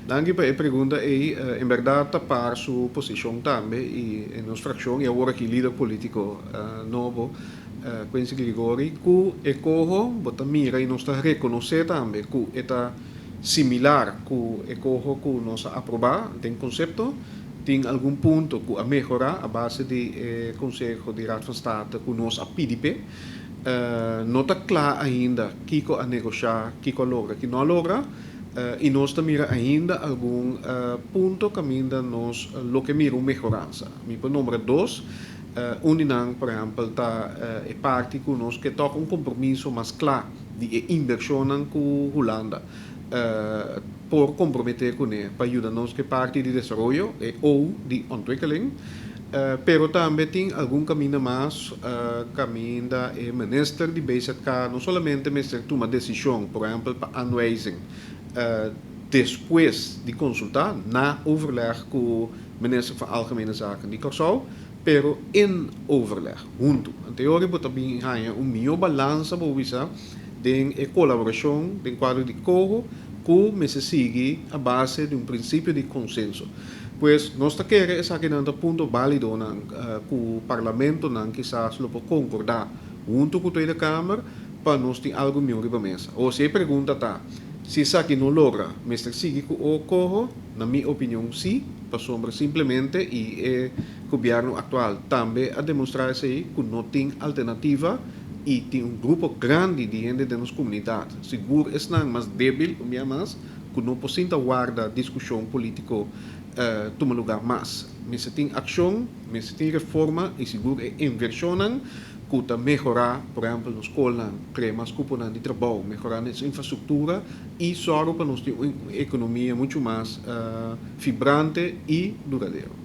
Danki pa e pregunta ei. En bèrdat ta par su posishon tambe i e nos frakshon i awor aki lider polítiko nobo Quincy Grigori ku e koho bo ta mira i nos ta rekonosé tambe ku e ta similar ku e koho ku nos a aprobá den konsepto. Tin algun punto ku a mehorá a base di e konseho di Raad van State ku nos a pidi p'e. No ta kla ainda kiko a negoshá, kiko a logra, ki no a logra. I nos ta mira ainda algun punto kaminda nos lo ke mira un mehoransa. Mi por nombra dos. Un di nan, por ehèmpel, ta e parti ku nos ke tòg un kompromiso mas kla di e invershonnan ku Hulanda por komprometé kuné pa yuda nos ku e parti di desaroyo, e O di ontwikkeling. Pero tambe tin algun kaminda mas kaminda e minister di BZK no solamente mester tuma desishon, por ehèmpel pa aanwijzing, despues di konsultá, na overleg ku minister van Algemene Zaken di Kòrsou, pero in overleg, huntu. Anteori bo ta bin haña un mihó balansa, bo bisa, den e kolaborashon den kuadro di koho ku mester sigui a base di un prinsipio di konsenso. Pues nos ta kere esakinan ta punto bálidonan ku parlamentonan kisas lo por konkordá huntu ku Tweede Kamer pa nos tin algu mihó riba mesa. O si e pregunta ta si esaki no logra mester sigui ku o koho? Na mi opinion si, pasobra simplemente i e gobièrnu aktual tambe a demostrá esei ku no tin alternativa i tin un grupo grandi di hende den nos komunidat, sigur esnan mas débil un bia mas, ku no por sinta warda diskushon polítiko tuma lugá mas. Mester tin akshon, mester tin reforma i sigur e invershonnan ku ta mehorá, por ehèmpel, nos skolnan, krea mas kuponan di trabou, mehorá nos infrastruktura i sòru pa nos tin un ekonomia muchu mas vibrante i duradero.